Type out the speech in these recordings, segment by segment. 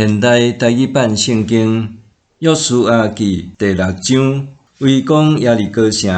現代台語版聖經約書亞記第六章，圍攻耶利哥城。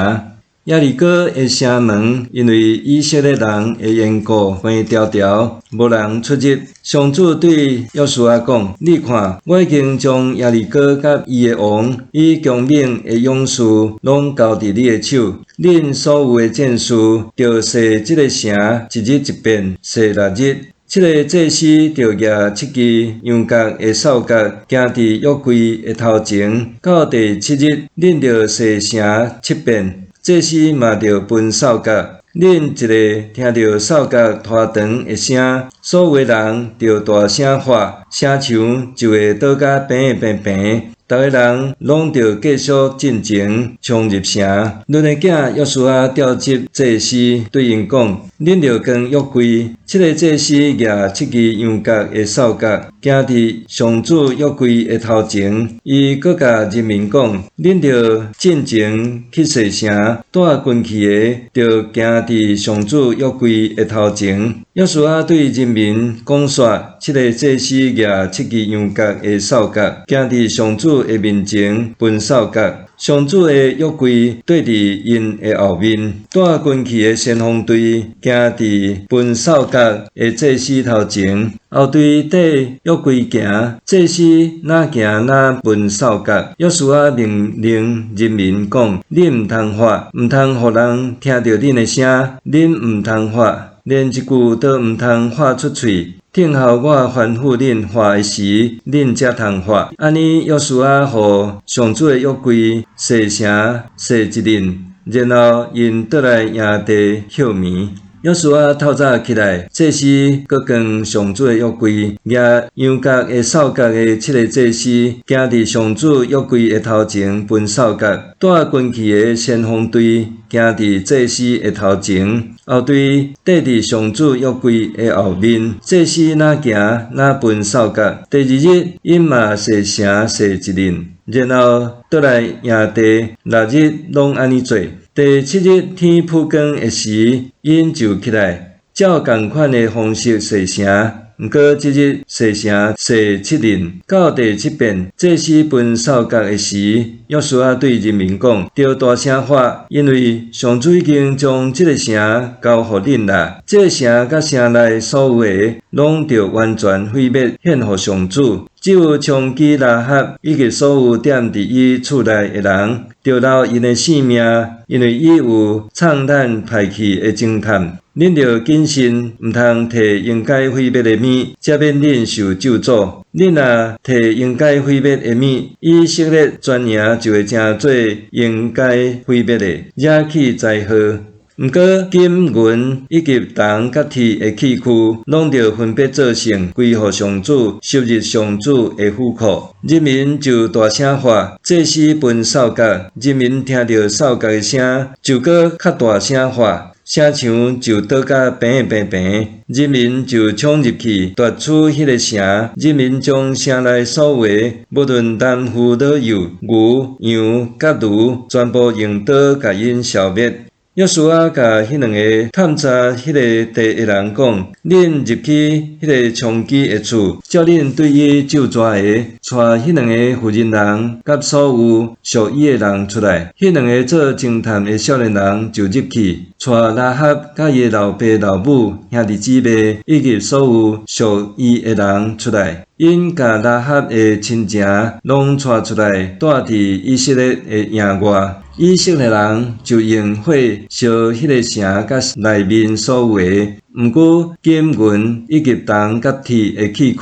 耶利哥的城門因為以色列人的緣故關牢牢，無人出入。上主對約書亞講：你看，我已經將耶利哥佮伊的王、伊強猛的勇士，攏交佇你的手。恁所有的戰士，著踅這个城一日一遍，踅六日。七个祭司著舉七支羊角的哨角，行佇約櫃的頭前。到第七日，恁著踅城七遍，祭司嘛著歕哨角。恁一下聽著哨角拖長的聲，所有的人著大聲喊，城牆就會倒甲平平平。逐个人攏著繼續進前衝入城。嫩的囝約書亞召集祭司，對𪜶講：恁著扛約櫃。七个祭司舉七支羊角的哨角，行佇上主約櫃的頭前。伊閣共人民講：恁著進前去踅城，帶軍器的，著行佇上主約櫃的頭前。約書亞對人民講煞，七个祭司舉七支羊角的哨角，行佇上主的面前歕哨角。上主的約櫃綴佇𪜶的後面，帶軍器的先鋒隊行佇歕哨角的祭司頭前，後隊綴約櫃行，祭司若行若歕哨角。約書亞命令人民講：恁毋通喊，毋通予人聽著恁的聲，恁毋通喊，連一句都毋通喊出喙。聽候我吩咐恁喊的時，恁才通喊。按呢，約書亞予上主的約櫃踅城踅一輪，然後𪜶倒來營地歇暝。約書亞透早起來，祭司閣扛上主的約櫃，舉羊角的哨角的七个祭司，行佇上主約櫃的頭前歕哨角，帶軍器的先鋒隊行佇祭司的頭前，後隊綴佇上主約櫃的後面，祭司若行若歕哨角。第二日，𪜶嘛踅城踅一輪，然後倒來營地，六日攏按呢做。第七日天曝光的時，𪜶就起來，照仝款的方式踅城。毋過這日踅城踅七輪，到第七遍，祭司歕哨角的時，約書亞對人民講：著大聲喊，因為上主已經將這个城交予恁啦。這个城佮城內所有的，攏著完全毀滅，獻予上主。只有娼妓喇合以及所有踮佇伊厝內的人，著留𪜶的性命，因為伊有創咱派去的偵探。恁著謹慎，毋通提應該毀滅的物，才免恁受咒詛。恁若提應該毀滅的物，以色列全營就會成做應該毀滅的，惹起災禍。毋過金銀以及銅佮鐵的器具，攏著分別做聖，歸予上主，收入上主的府庫。人民就大聲喊，祭司歕哨角，人民聽著哨角的聲，就閣較大聲喊，城牆就倒甲平平平。人民就衝入去奪取彼个城，人民將城內所有的，無論男婦老幼、牛、羊佮驢，全部用刀共𪜶消滅。約書亞共彼兩个探查彼个地的人講：恁入去彼个娼妓的厝，照恁對伊咒詛的，帶彼兩个婦人人佮所有屬伊的人出來。彼兩个做偵探的少年人就入去，帶喇合佮伊的老爸老母、兄弟姊妹以及所有屬伊的人出來。𪜶共喇合的親情攏帶出來，蹛佇以色列的營外。以色列人就用火燒彼个城佮內面所有的，毋過金銀以及銅佮鐵的器具，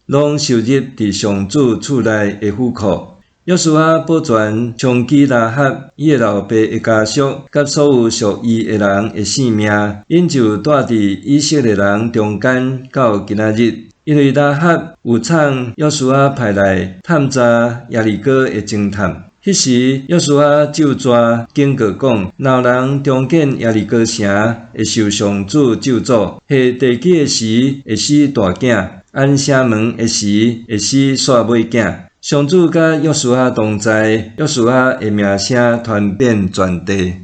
攏收入佇上主厝內的府庫。約書亞保全娼妓喇合、伊的老爸的家屬佮所有屬伊的人的性命，𪜶就蹛佇以色列人中間到今仔日。因為喇合有創約書亞派來探查耶利哥的偵探。彼時，約書亞咒詛警告講：若有人中見耶利哥城，會受上主咒詛；下地基的時，會死大囝；安城門的時，會死煞尾囝。上主佮約書亞同在，約書亞的名聲傳遍全地。